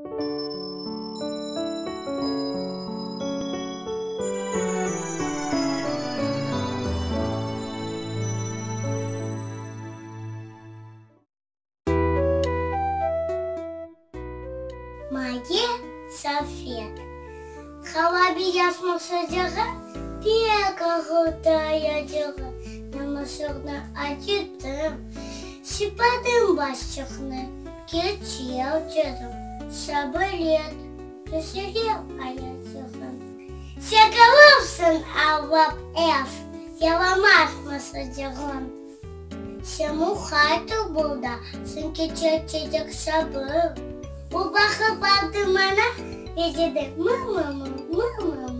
Maye safet. Hava biraz mısıcığı, pek ağırdı ayacağı. Men mışıqnı acıttım, sıpadım başçıqnı, Keçel dedim, sabır et, tüzelir ayacığıñ. Sekirirsiñ avlap ev, yaramaz mısıcığım. Sen muqayt ol burada, sen keçel çeçek sabır. O baqıp aldı maña ve dedi, mı-mı-mı, mı-mı-mı.